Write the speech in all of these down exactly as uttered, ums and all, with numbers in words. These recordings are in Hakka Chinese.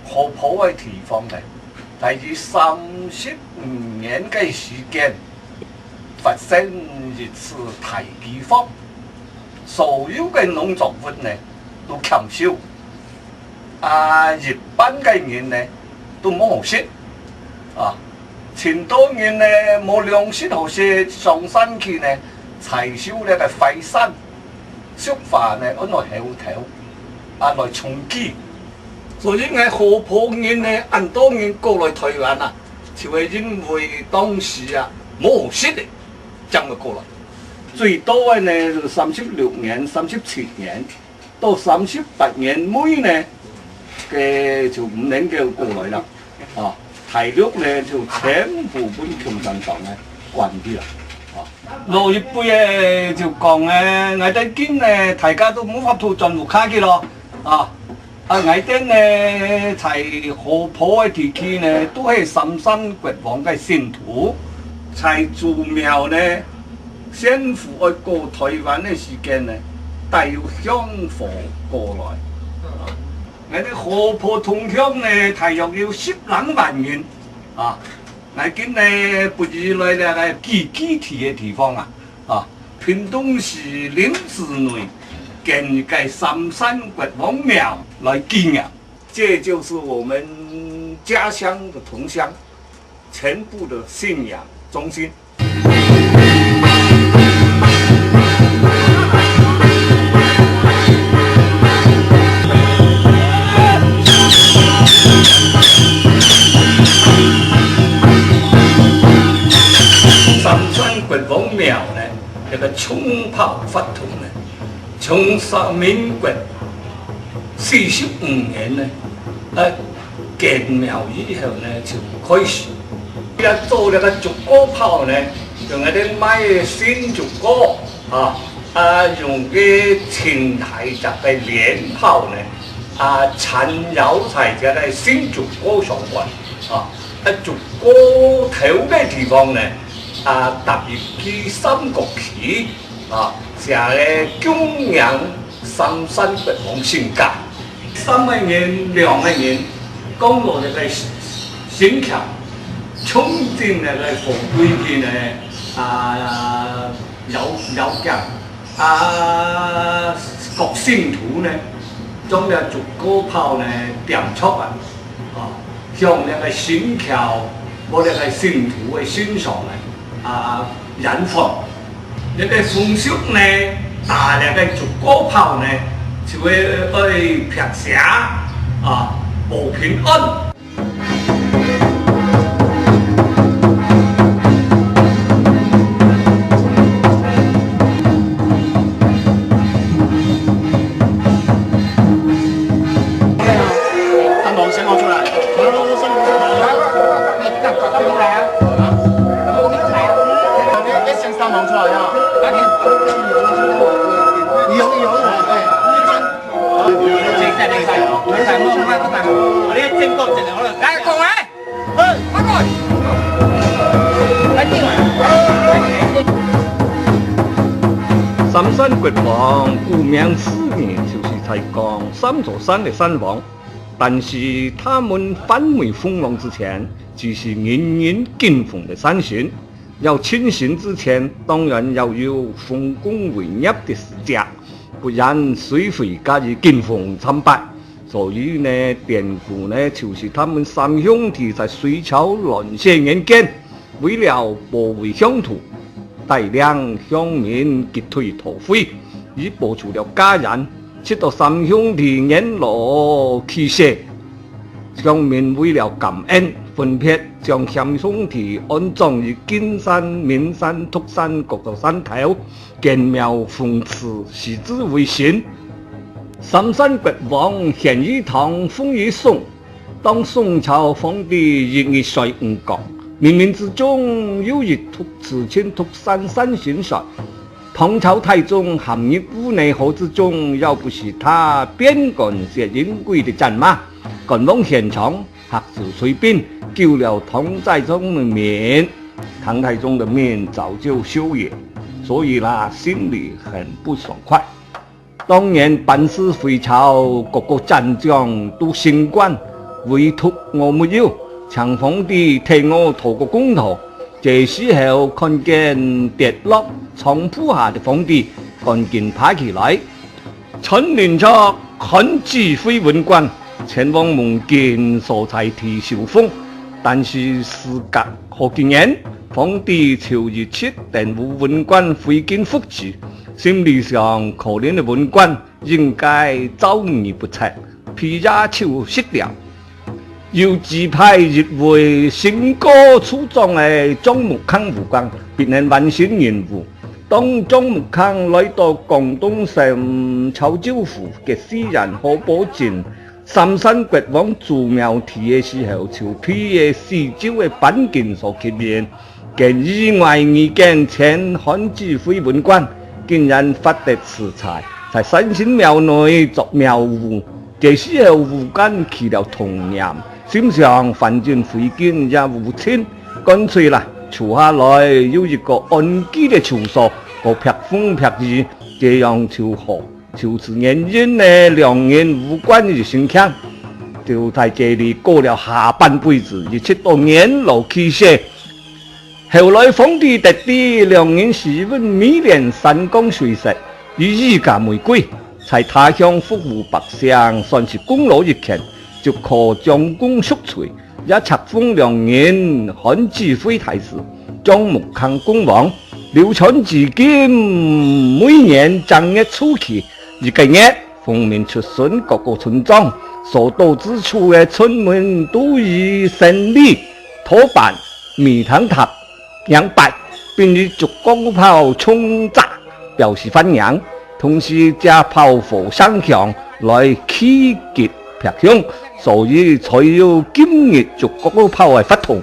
河壩个地方呢，大約三十五年个時間，發生一次大饑荒，所有个農作物呢都欠收。啊，一般个人呢都無好食。啊，盡多人呢無糧食好食，上山去呢採收這个壞山、 粟花呢，安到後頭，啊，來充飢。所以𠊎河壩人呢，恁多人過來臺灣啊，就係因為當時啊，無好食个，正會過來。最多个呢，就三十六年、三十七年，到三十八年尾呢，个就毋能夠過來啦。啊，大陸呢，就全部分共產黨呢關掉啦。啊， 老一輩个就講呢，𠊎兜今呢，大家都無法度轉屋下去咯。啊，啊，𠊎兜呢，在河壩个地區呢，都係三山國王个信徒。在祖廟呢，先父愛過臺灣个時間呢，帶有香火過來。啊，𠊎兜河壩同鄉呢，大約有十零萬人。啊， 𠊎今呢，不時來這个聚集个地方啊，啊，屏東市林子內建一个三山國王廟來紀念。這就是我們家鄉的同鄉，全部的信仰中心。 三山國王廟呢，這个銃炮發動呢，從三，民國四十五年呢，啊，建廟以後呢，就開始。佢做這个竹篙炮呢，用該兜賣个新竹篙啊，啊，用該盡大隻个連炮呢，啊，纏繞在這个新竹篙上面啊，啊，竹篙頭个地方呢，啊，搭一支三角旗， 啊，寫个恭迎三山國王升駕。三个人、兩个人，扛到這个神轎，衝進這个火堆去呢，啊，搖，搖槳，啊，各信徒呢，將這竹篙炮呢，點著啊， 啊，向這个神轎，或者係信徒个身上呢，啊，燃放。這个風俗呢，打這个竹篙炮呢，就會愛辟邪，啊，保平安。 三毛先冒出來。你先三毛出來啊。有，有，有，哎。你先講，真的，我來講，哎。 三山國王，顧名思義，就是在講三座山个山王。但是他們反為封王之前，只是人人敬奉的山神。要稱神之前，當然要有豐功偉業的事蹟，不然誰會加以敬奉參拜？ 所以呢，典故呢，就是他們三兄弟在隋朝亂世年間，為了保衛鄉土，帶領鄉民擊退土匪，而保住了家園，直到三兄弟年老去世。鄉民為了感恩，分別將三兄弟安葬於金山、明山、獨山各座山頭， 建廟奉祀，視之為神。三山國王懸於堂，封於宋。當宋朝皇帝一日睡五覺，冥冥之中有一獨，自稱獨山山神說：「唐朝太宗陷入污泥河之中，要不是他邊關薛仁貴的戰馬趕往現場，嚇走隋兵，救了唐太宗的命，唐太宗的命早就休矣。」所以啦，心裡很不爽快。當年班師回朝，各個戰將都升官，唯獨我沒有，請皇帝替我討個公道。這時候看見跌落床鋪下的皇帝，趕緊爬起來，傳令著漢志輝文官前往夢境所在地受封。但是事隔好幾年，皇帝就一直等無文官回京復旨，心理上可憐的文官 應該遭遇不測，被野獸食了。又指派一位身高粗壯个張木坑武官，必能完成任務。當張木坑來到廣東省潮州府个西源河北鎮三山國王祖廟地个時候，就被个四周个環境所吸引， 更意外遇見前漢志輝文官，竟然發得自在，在山神廟內作廟務。這時候武官起了童念，心想反正回京也無親，乾脆啦，住下來有一個安居个處所，過避風避雨，這樣就好。 就此原因呢，兩人無官一身輕，就在這裡過了下半輩子，一直到年老去世。後來皇帝得知兩人是因迷戀山光水色，以衣嫁玫瑰，在他鄉服務百姓，算是功勞一件，就可將功贖罪，也冊封兩人漢志輝大士、張木坑公王，流傳至今。每年正月初七，一個月， 奉命出巡各個村莊，所到之處个村民都以牲禮、土板、米糖塔、洋粄，並以竹篙炮衝炸，表示歡迎。同時借炮火聲響來驅吉避凶，所以才有今日竹篙炮个發動。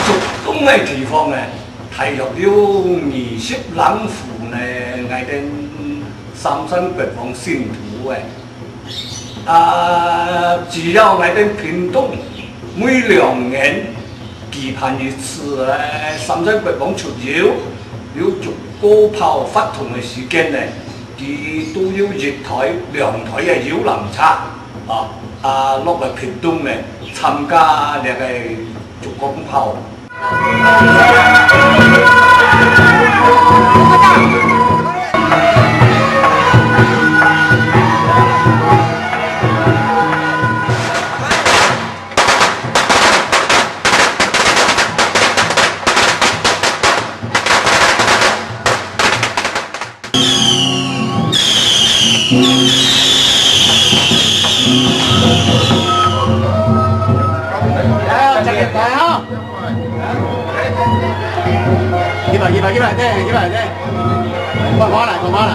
竹東个地方呢， 大約有二十零戶呢，𠊎等三山國王信徒誒。啊，只要𠊎等屏東每兩年舉辦一次誒，三山國王出遊，有竹篙炮發動个時間呢，佢都有一台、兩台个遊覽車，啊，啊，落來屏東呢，參加這個竹篙炮。 起來，起來，起來，對，起來，對。慢慢來，慢慢來。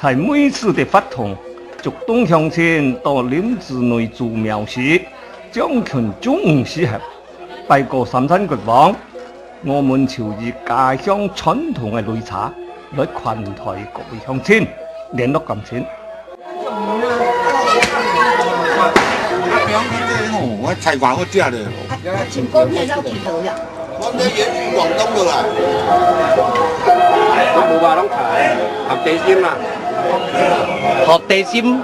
在每次个活動，竹東鄉親到林子內祖廟時，將近中午時候，拜過三山國王， 我們就以家鄉傳統个擂茶來款待各位鄉親，聯絡感情。哦，菜花好食咧。啊，真方便，要幾多呀？我們延續廣東的啦。我無話攏菜，合地心嘛。合地心？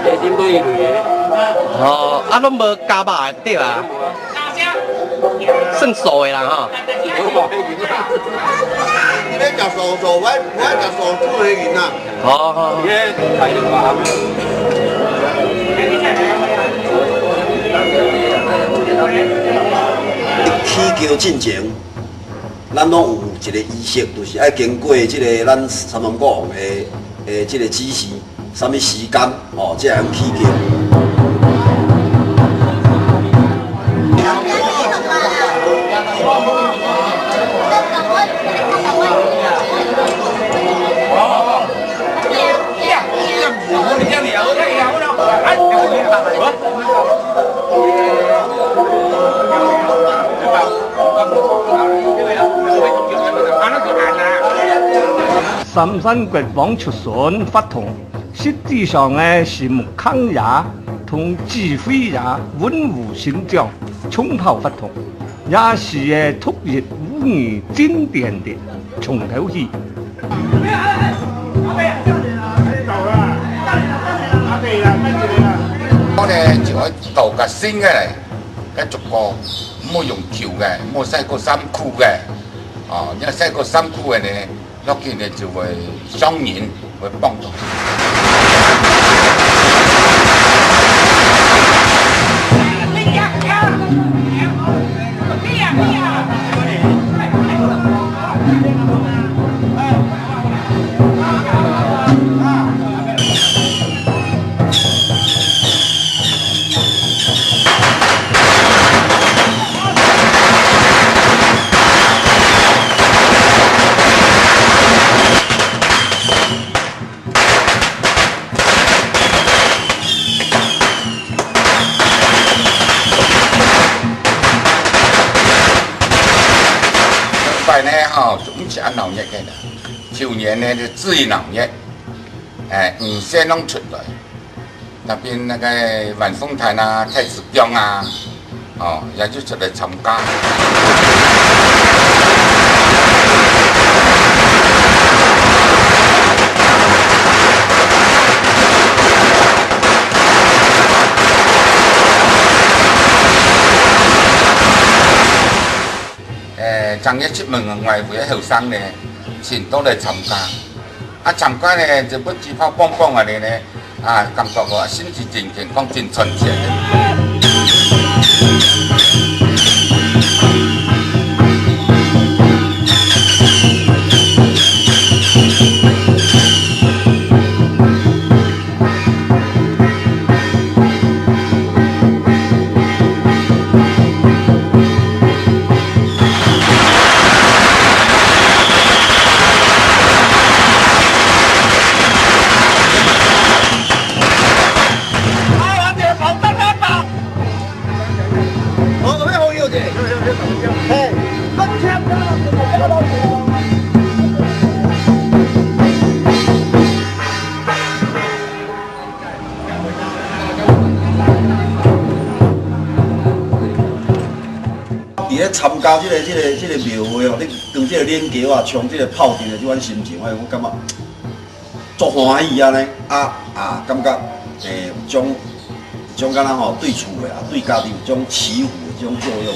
地心都一類个。哦，啊，攏無加肉个，對吧？ 算素的啦吼。你愛食素素，我，我愛食素煮的人啊。哦。起轎進前，咱攏有一個儀式，就是愛經過這個咱三山國王的，的這個指示。 啥物時間，吼，才會起轎。三山國王出巡法通，實際上个係木坑爺同指揮爺文武神將衝炮法通，也係个獨一無二經典个重頭戲。我呢就愛搞个新个嘞，个竹篙，莫用舊个，莫使過衫褲个，哦，若使過衫褲个呢， 落去呢就會傷人，會崩到。拜呢吼，就毋係恁鬧熱个啦。舊年呢，就最鬧熱，哎，五仙攏出來。 那邊那個萬峰潭啊、太子宮啊，哦，也就出來參加。誒，正月出門外圍个後生呢，盡多來參加。 啊，參加呢，就攏嘴炮蹦蹦啊呢，啊，感覺个身體真健康，真賺錢。 佇咧參加這个、這个、這个廟會哦，你當這个練功啊，衝這个炮仗的這款心情，哎，我感覺足歡喜按呢。啊，啊，感覺，誒，有種，有種敢若吼，對厝的啊，對家己有種祈福的這種作用。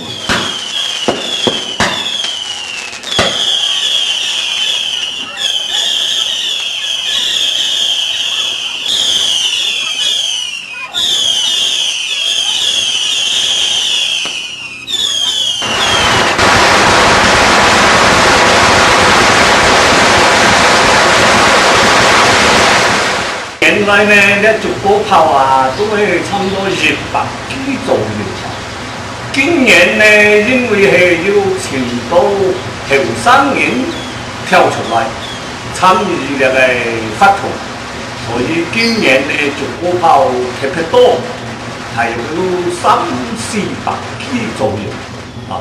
原來呢，這竹篙炮啊，都係差毋多一百支左右。今年呢，因為係有盡多後生人跳出來參與這个活動，所以今年呢，竹篙炮特別多，大約有三四百支左右啊。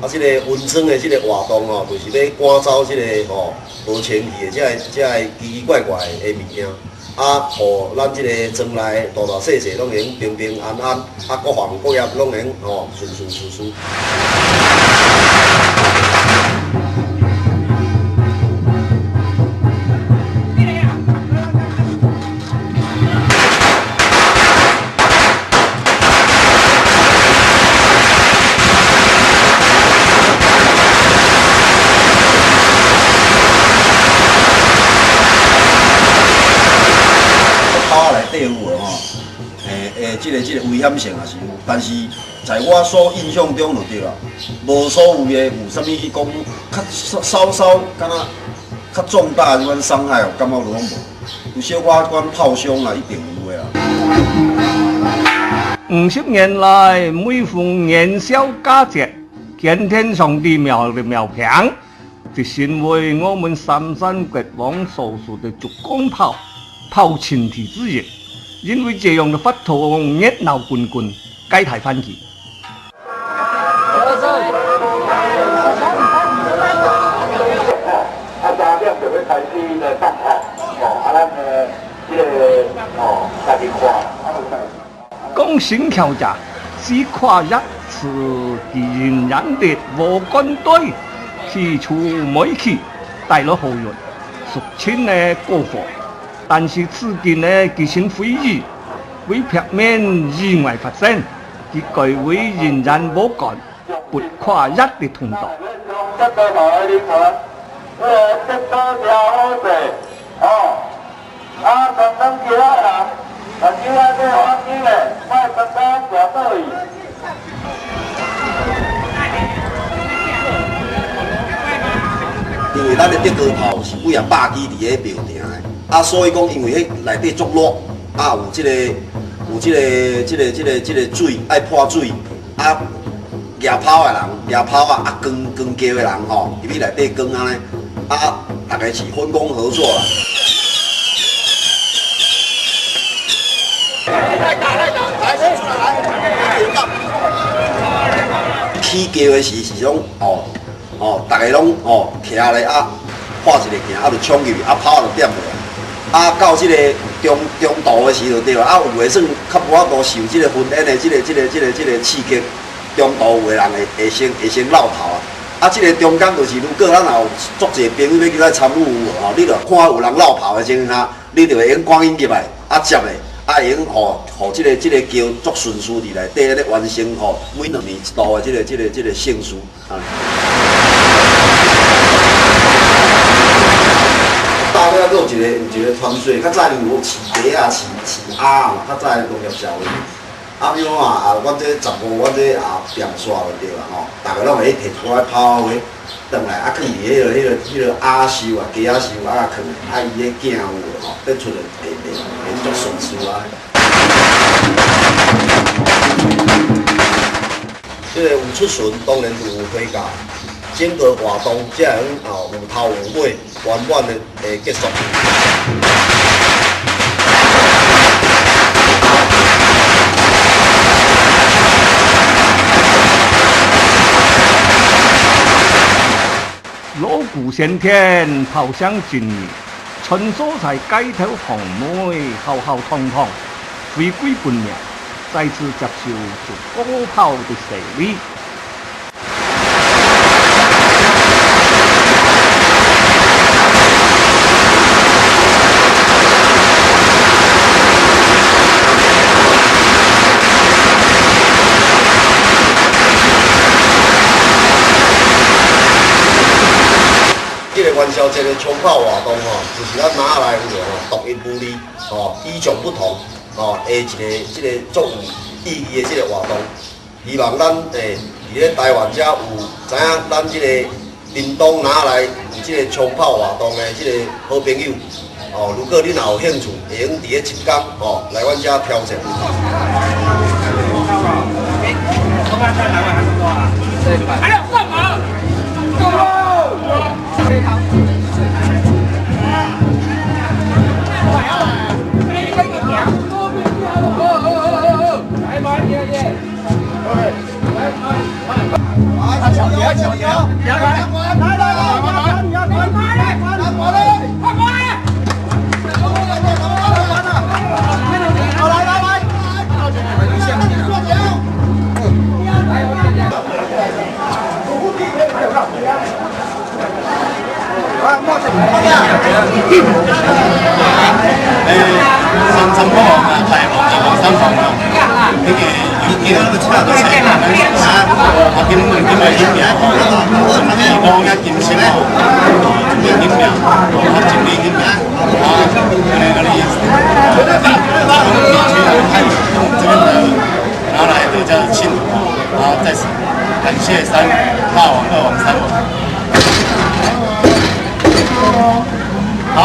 啊，這个文創的這个活動吼，就是欲趕走這个吼，無清氣的，這个、這个奇奇怪怪的物件。 啊，予咱這个庄內大大細細攏能平平安安，啊，各行各業攏能吼順順遂遂。 炮仔內底有無吼？誒誒，這个、這个危險性也是有，但是在我所印象中就對啦，無所謂的有啥物去講較稍稍敢若 較重大的這款傷害哦，感覺攏無。有小可款炮傷啊，一定有的啊。五十年來，每逢元宵佳節，乾天上帝廟的廟坪，就成為我們三山國王所屬的竹篙炮炮慶地之一，因為這樣个活動熱鬧滾滾，皆大歡喜。 講新橋節，朱跨越自佢仍然在禾稈堆起初尾期，帶來好運，屬親个過火。但是至今呢，佢成回憶，為避免意外發生，佢改為仍然禾稈，不跨越个通道。 因為咱的竹篙炮是幾若百支佇咧廟埕的，啊，所以講，因為彼內底足熱，啊，有這个，有這个，這个，這个，這个水，愛潑水，啊， 攑炮的人，攑炮啊，啊，扛，扛轎的人吼，入去內底扛按呢，啊，大家是分工合作啦。起轎的時是講，哦，哦，大家攏，哦，徛咧啊，看一下行，啊，就衝入去，啊，炮就點落來。啊，到這个中，中途的時就對了，啊，有的算較無法度受這个噴煙的這个，這个，這个，這个刺激。 中途有的人會，會先，會先落跑啊。啊，這个中間就是如果咱若有足濟朋友欲去來參與吼，你就看有人落跑的情況下，你就會用趕緊入來，啊，接咧，啊，會用予，予這个，這个轎足順序佇內底按呢完成吼，每兩年一度的這个，這个，這个盛事啊。大家閣有一个，有一个傳說，較早有飼雞啊、飼，飼鴨嘛，較早的農業社會。 啊，比如講啊，啊，阮這十五，阮這啊，店線就對啦吼，逐家攏會提一寡炮仔轉來，啊，囥佇彼个，彼个，彼个鴨岫啊、雞仔岫啊，啊，囥咧，啊，伊彼囝有無吼，咧出來會，會，會足順序啊。這个有出巡，當然就有回家，整个活動才會，啊，有頭有尾。 圓滿的，誒，結束。鑼鼓喧天，炮聲震耳，穿梭在街頭巷尾浩浩蕩蕩，回歸本源，再次接受著鼓炮的洗禮。 這个元宵節的衝炮活動吼，就是咱馬仔內有無吼，獨一無二吼，與眾不同吼，的一个，這个足有意義的這个活動。 希望咱，誒，佇咧台灣遮有知影咱這个屏東林仔內有這个衝炮活動的這个好朋友，哦，如果你若有興趣，會用佇咧一工，哦，來阮遮挑戰。誒，三，三炮王啊，大王啊，三炮王啊，彼个有叫做請人啊，啊，今，今日有名，啊，五月金星哦，一个金名，啊，一个金名，啊，按呢，按呢，這邊的，拿來就叫慶祝，然後再次感謝三，大王、二王、三王。好。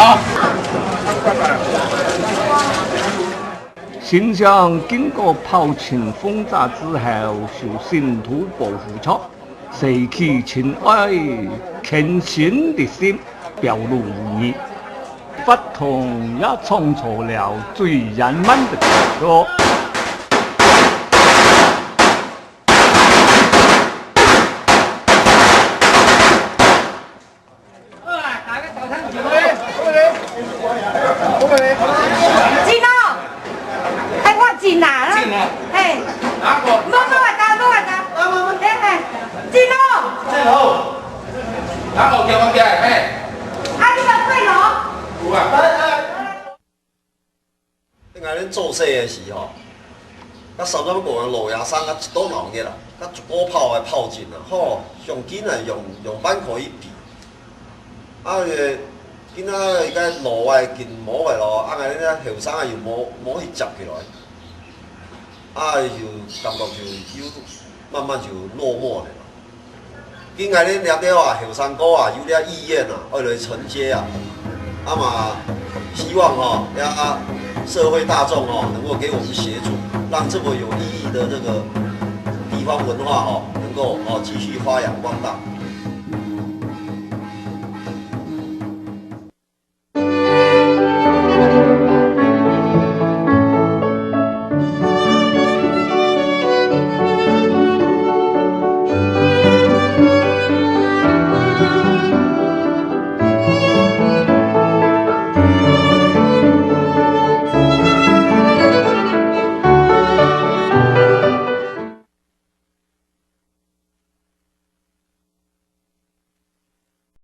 神像經過炮慶轟炸之後，受信徒保護著，洗去塵埃，虔誠的心表露無遺。法统也创造了最圆满的结果。进哦，哎，我进啦。进啊。嘿。哪个？莫莫个打，莫个打。嘿嘿，进哦。进哦。哪个叫我起来？嘿。啊，你个跪咯。有啊。 𠊎等做事个時吼，佮三山公園老爺山啊一道鬧熱啊，佮一个炮个炮陣啊，吼，上緊啊，用用板可以比。啊，今仔日个路啊，緊無个咯，啊，𠊎等後生啊又無無去接起來，啊，就感覺就又慢慢就落寞了。 今𠊎等這兜啊，後生哥啊，有這意願啊，愛來承接啊，那麼希望哈，這社會大眾哦，能夠給我們協助，讓這麼有意義的這個地方文化哦，能夠哦繼續發揚光大。